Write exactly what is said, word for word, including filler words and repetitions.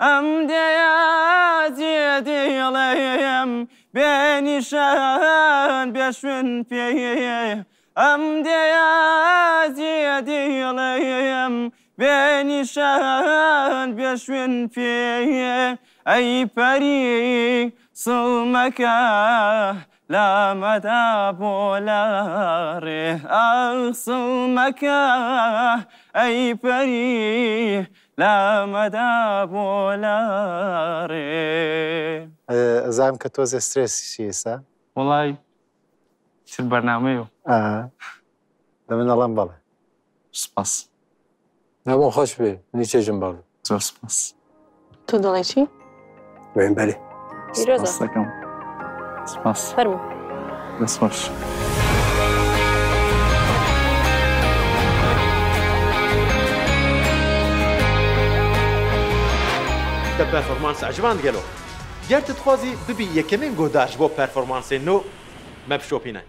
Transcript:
Em dêyazî dîlêm bênîşan bêşwin pê. Em dêyazî dîlêm bênîşan bêşwin pê. Ey perî silmeke la me de bolarê, ax silmeke ey perî la me de bolarê. Ee, zanim ke to zê stres şiyê se. Welay, çi bername yo. Aha. De min alan bale. Spas. Nebon xweş bê, nîçe jin balo. Zor spas. Tu dilê çi? Wên belê. Pîroz e. Spas dikim. Spas. Fermo. Dest xweş. Te performans eciband gelo. Ger tu dixwazî bibî yekemîn guhdar ji bo performansên nû, me bişopîne.